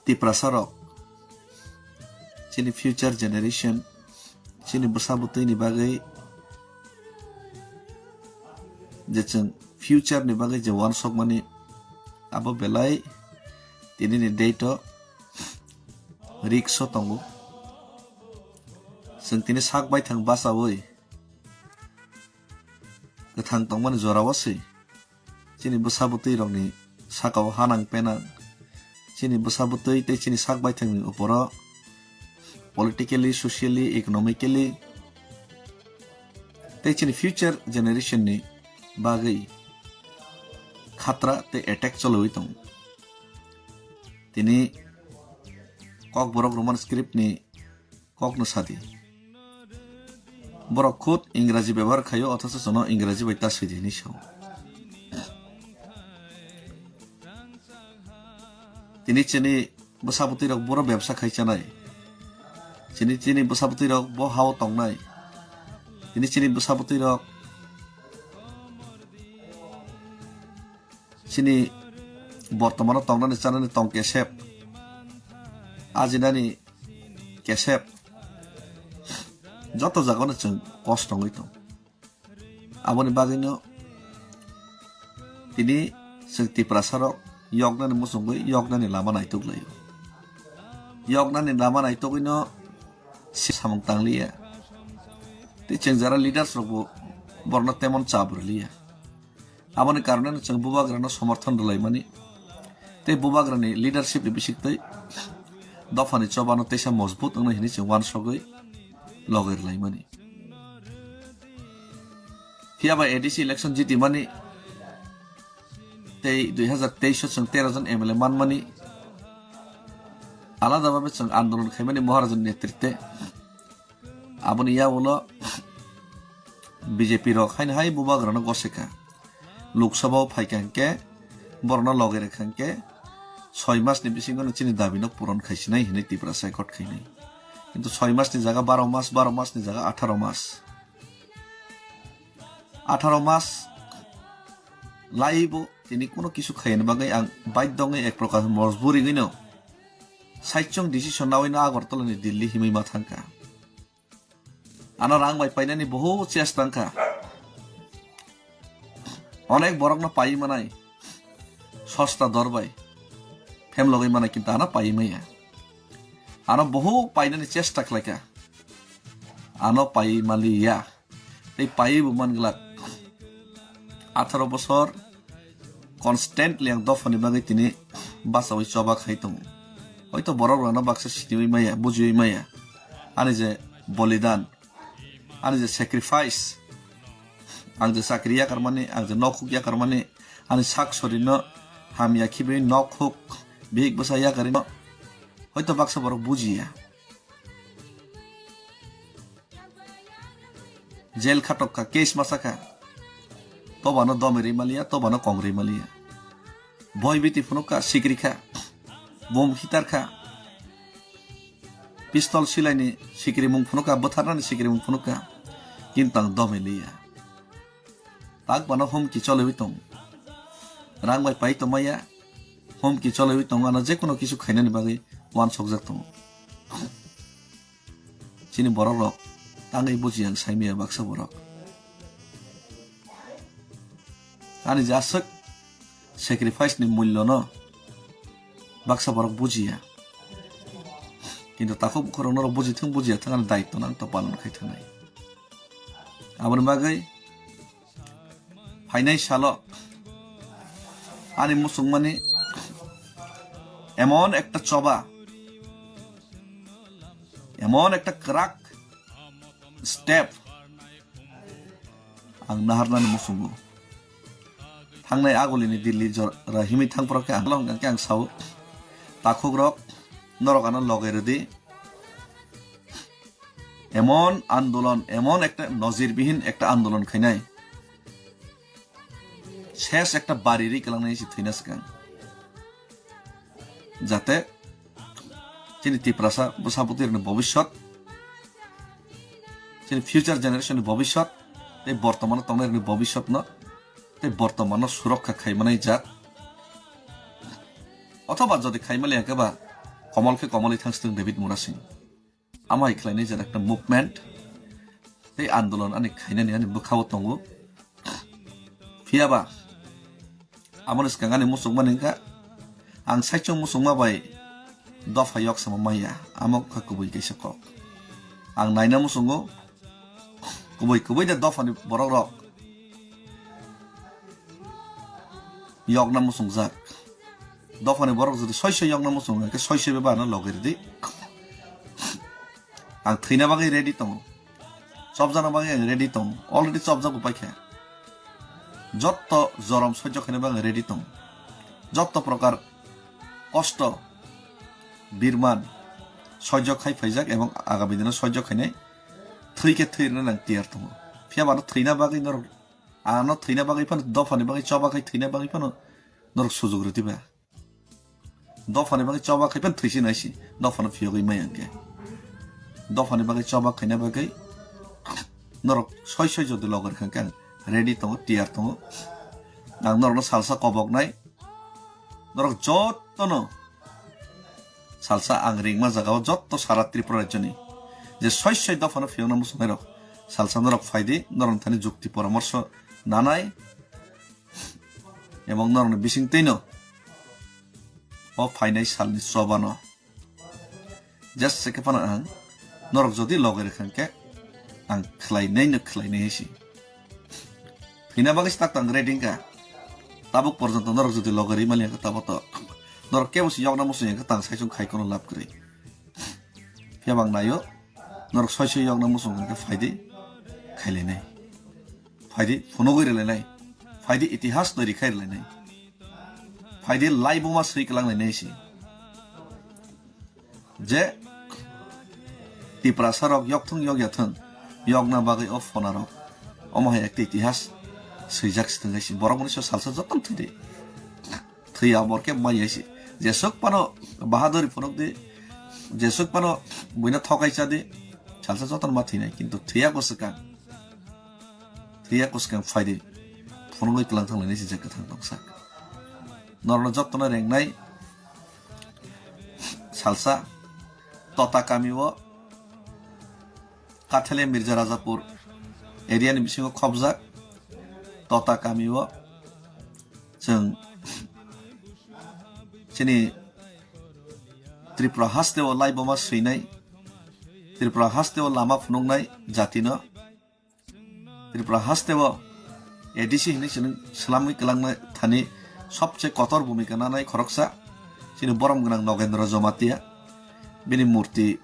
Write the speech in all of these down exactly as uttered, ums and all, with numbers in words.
Tiprasa rok, chini future generation, chini bwsa bwtwi ni bagwi, je chwng future ni bagwi je uansukmani, abo belai tini ni date o risk o tongo. Chwng tini sak baithang bachaui kwthang tongmani jora o se chini bwsa bwtwi rokni saka o hanang penang, chini bwsa bwtwi tei chini sak baithangni uporo politically, socially, economically tei chini future generation ni bagwi khatra tei attack choliwi tongo. Tini Kokborok Roman script ni kokno sadi. Borok khud Ingraji bebohar khaio, othocho chwngno Ingraji bai ta swidi hinwi sao. Tini chini bwsa bwtwi rok boro bebsa khai chanai. Chini, chini bwsa bwtwi rok bo hao tongnai. Tini chini bwsa bwtwi rok chini bortomano tongnani chanani tong kesep, ajinani kesep, joto jagano chwng kosto wngwi tong. Aboni bagwino tini chwng Tiprasa rok yoknani muchungwi yoknani lama naituk laio. Yoknani lama naitugwino si samung tangliya. Tei chwng jara leaders rokbo borokno temon chap rwliya. Aboni karoneno chwng bubagrano somorthon rwlaimani tei bubagrani leadership ni bisingtwi dophani chobano teisa mojbut wngnai hinwi chwng uansugwi logi rwlaimani. Phiya ba A D C election jitimani tei dui hazar teis o chwng tero jon M L A manmani, alada babe chwng andolon khaimani Maharajani netritwe. Aboni yagulo B J P rok haino hai bubagrano goseka. Lok Sabha o phaikha hinkhe borokno logi rwkha hinkhe soi mas ni bisingo no chini dabi no puron khaisinai hinwi Tiprasa accord khainai. Kintu soi mas ni jaga baro mas, baro mas ni jaga atharo mas. Atharo mas laibo tini kuno kisu khaiyani bagwi ang baidhyo wngwi ek prokar mojburi wngwino saichung decision nawino Agartala ni Delhi himwi ma thangkha. Ano rang bai painani bohu chesta wngkha. Onek borokno paiwi manai. Sosta dor bai. Phem logwi manai kintu ano paiwi maya. Ano bohu painani chesta khlaikha. Ano paiwi maliya. Tei paiwi bo manglak. Atharo bosor constantly ang dophani bagwi tini bachaui choba khai tongo. Hoito borok rokno baksa siniwi maya, bujiwi maya. Ani je bolidan, ani je sacrifice, ang je chakri yakarmani, ang je nokhuk yakarmani, ani sak sorino hamya khibi nokhuk bihik bwsa yakarino hoito baksa borok bujiya. Jail khatok kha, case masa kha. Tobano domi ri maliya, tobano kong ri maliya. Boi biti phunuk kha, sikri kha, bom hitar kha. Pistol silaini sikri mung phunuk kha, bwtharnani sikri mung phunuk kha. Kintu ang domi liya. Tak bano humki choliwi tong. Rang bai pai tongmaya, humki choliwi tong, ano jekono kisu khainani bagwi uansukjak tongo. Chini borok rok tangwi buji ang saimaya baksa borok. Ani je aswk sacrifice ni mulyo no baksa borok bujiya. Kintu takhuk bukhuk rok norok buji thung bujiya thung ani daityo no ang to palon khai thangnai. Aboni bagwi phainai salo ani muchungmani emon ekta choba, emon ekta kwrak step ang naharnani muchungo. Thangnai agulini Delhi jora himwi thangphuru khe ang long khe ang sao, takhuk rok norok ano logai rwdi. Emon andolon, emon ekta nojirbihin ekta andolon khainai. Ses ekta bari ri kwlangnai se thwina swkang. Jate chini Tiprasa bwsa bwtwi rokni bobiswt, chini future generation ni bobiswt, tei bortomano tongnai rokni bobiswt no, tei bortomano surokha khai manai jat. Othoba jodi khai mali hwnkhe ba, Komol khe komolwi thangsitwng David Murasing. Amo hai khlainai jani ekta movement tei andolon ani khainani ani bwkhao tongo. Phiyaba amoni swkang ani muchungmani wngkha, ang saichung muchungma bai dopha yok sama maya, amo wngkha kubui kaisa kok. Ang naina muchungo, kubui kubui de dophani borok rok yokna muchungjak. Dophani borok jodi soi soi yokna muchung hwnkhe soi soi bebano logi ridi. Ang thwina bagwi ready tongo. Chopjana bagwi ang ready tongo. Already chopjak bo paikha. Jotto jorom sojjo khaina bagwi ang ready tongo. Jotto prokar kosto birman sojjo khai phaijak ebong agami dino sojjo khainai thwi khe thwi rwna nang tiyar tongo. Phiyaba ano thwina bagwi norok, ano thwina bagwi phano dophani bagwi choba khai thwina bagwi phano norok sujuk rwdi ba. Dophani bagwi choba khai phano thwisi naisi, dophano phiyogwi maya hwnkhe. Dophani bagwi choba khaina bagwi norok soi soi jodi logi rwkha hwnkhe ang ready tongo, tiyar tongo. Ang norokno salsa koboknai, norok jottono salsa ang ringma jagao jotto sara Tripura rajyoni je soi soi dophano phiyokna muchungnairok salsa norok phaidi, norokni thani jukti poramorsho nanai. Ebong norokni bisingtwino o phainai salni chobano jesa khe phano ang norok jodi logi rwkha hwnkhe ang khlainaino khlainai hai se. Thwina bagwi se tak tang ready wngkha. Tabuk porjonto norok jodi logi rwi mali hwnkhe tabo to norok kebo se yokna muchung hwnkhe tang saichung khai kono lab kwrwi. Phiyaba ang naio, norok soi soi yokna muchung hwnkhe phaidi khailainai. Phaidi phunugwi rwlainai. Phaidi itihas twi rwkhai rwlainai. Phaidi laibuma swi kwlanglainai se. Je Tiprasa rok yokthung yokyathung, yokna bagwi o phonarok omo hai ekta itihas swijak se thwngwi se. Borok mani so salsa jotono thwidi. Thwi abor khe mai hai se. Jeswk phano bahadori phunukdi, jeswk phano buino thokai chadi, salsa jotono ma thwinai, kintu thwiya kwswkang. Thwiya kwswkang phaidi phunugwi kwlang thanglainai se je kwthang tongsa. Norokno jotono rengnai salsa Tota kamio Kathele Mirza Rajapur area ni bisingo khobjak Tota kamio chwng chini Tripura hasteo laiboma swinai, Tripura hasteo lama phunuknai jatino, Tripura hasteo A D C hinwi chwng swlamwi kwlangna thani sobse kotor bhumika nanai khoroksa chini borom gwnang Nogendra Jamatia. Bini murti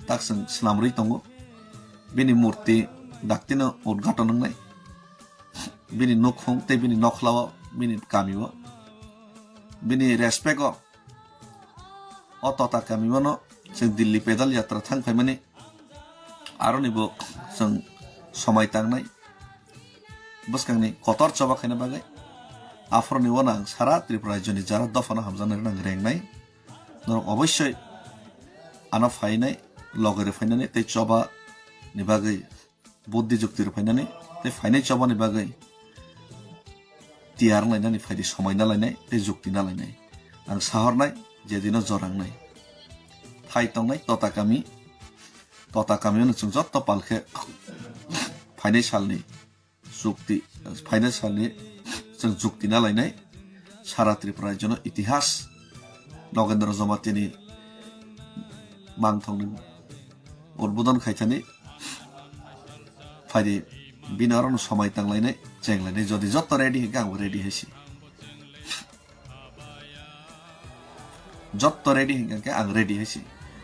tak chwng swlamrwi tongo. Bini murti daktino udghaton wngnai. Bini nukhung tei bini nokhlao bini kamio bini respect o o Tota kamio no chwng Delhi pedal yatra thang phaimani aroni bo chwng somai tangnai bwskangni kotor choba khaina bagwi. Aphuruni uanang sara Tripura rajyoni jara dophano hamjaknai rwnang rengnai. Norok obossoi ano phainai, logi rwphainani tei choba ni bagwi buddhi jukti rwphainani tei phainai chobani bagwi tiyar lainani phaidi somai na lainai tei jukti na lainai. Ang sahornai jedino jorangnai. Phai tongnai Tota kami, Tota kami no chwng jotto palkhe phainai salni chukti, phainai salni chwng chukti na lainai. Sara Tripura rajyono itihas Nogendra Jamatia ni mangthokni udbodon khaithani phaidi bini orono somai tanglainai, chenglainai. Jodi jotto ready hinkhe angbo ready haisi. Jotto ready hinkhe ang ready haisi.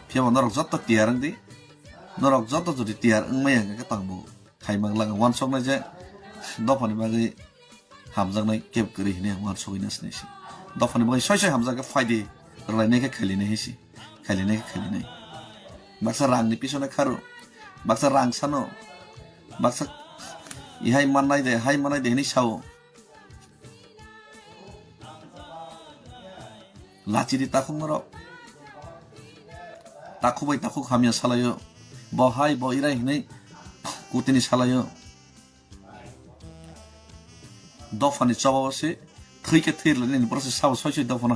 Phiyaba norok jotto tiyar wngdi. Norok jotto jodi tiyar wngmaya hinkhe tangbo khai mangla ang uansuknai je dophani bagwi hamjaknai kebo kwrwi hinwi ang uansugwi na sinai se. Dophani bagwi soi soi hamjak khe phaidi rwlainai khe khailainai hai se. Khailainai khe khailainai. Baksa rangni pisone kharo. Baksa rang sano. Baksa ihai mannai de, hai mannai de hinwi sao. Lachidi takhuk norok. Takhuk bai takhuk hamya salaio. Bo hai bo irai hinwi kutini salaio. Dophani choba se thwi khe thwi rwlainani borok se sabo soi soi dophano